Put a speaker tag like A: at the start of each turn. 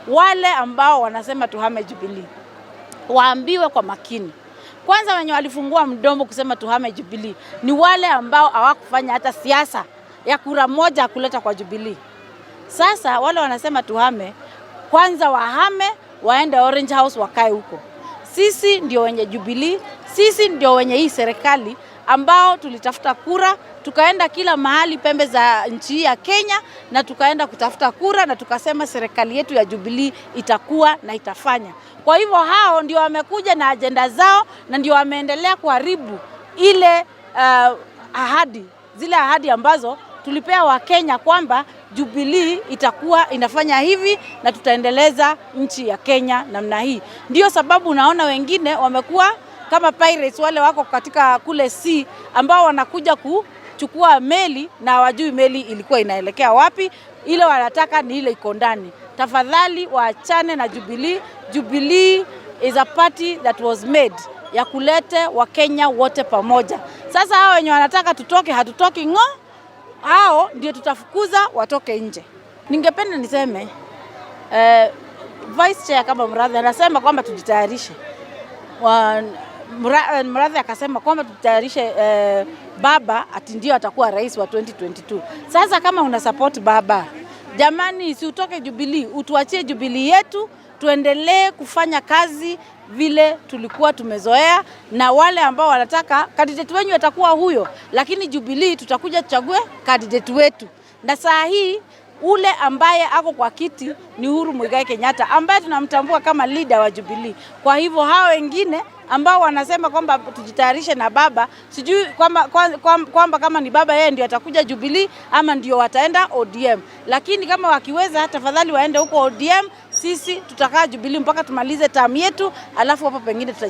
A: Wale ambao wanasema tuhame Jubilee waambiwe kwa makini. Kwanza wenye walifungua mdomo kusema tuhame Jubilee ni wale ambao hawakufanya hata siasa ya kura moja kuleta kwa Jubilee. Sasa wale wanasema tuhame, kwanza wahame waende Orange House wakae huko. Sisi ndio wenye Jubilee, sisi ndio wenye hii serikali ambao tulitafuta kura, tukaenda kila mahali pembe za nchi hii ya Kenya na tukaenda kutafuta kura na tukasema serikali yetu ya Jubilee itakuwa na itafanya. Kwa hivyo hao ndio wamekuja na ajenda zao na ndio wameendelea kuharibu ile ahadi, zile ahadi ambazo tulipea Wakenya kwamba Jubilee itakuwa inafanya hivi na tutaendeleza nchi ya Kenya namna hii. Ndio sababu unaona wengine wamekuwa kama pirates wale wako katika kule sea ambao wanakuja kuchukua meli na hawajui meli ilikuwa inaelekea wapi. Ile wanataka ni ile iko ndani. Tafadhali waachane na Jubilee. Jubilee is a party that was made ya kulete Wakenya wote pamoja. Sasa hao wenye wanataka tutoke, hatutoki ng'o, hao ndio tutafukuza watoke nje. Ningependa niseme Vice Chair kama Murathe anasema kwamba tujitayarishe. Murathe akasema kwamba tujitayarishe, baba ati ndio atakuwa rais wa 2022. Sasa kama una support baba, jamani, si utoke Jubilee, utuachie Jubilee yetu tuendelee kufanya kazi vile tulikuwa tumezoea, na wale ambao wanataka candidate wenyu atakuwa huyo, lakini Jubilee tutakuja tuchague candidate wetu, na saa hii ule ambaye ako kwa kiti ni Uhuru Muigai Kenyatta ambaye tunamtambua kama leader wa Jubilee. Kwa hivyo hao wengine ambao wanasema kwamba tujitayarishe na baba, sijui kwamba kama ni baba yeye ndio atakuja Jubilee ama ndio wataenda ODM, lakini kama wakiweza, tafadhali waende huko ODM. Sisi tutakaa Jubilee mpaka tumalize term yetu, alafu hapo pengine tuta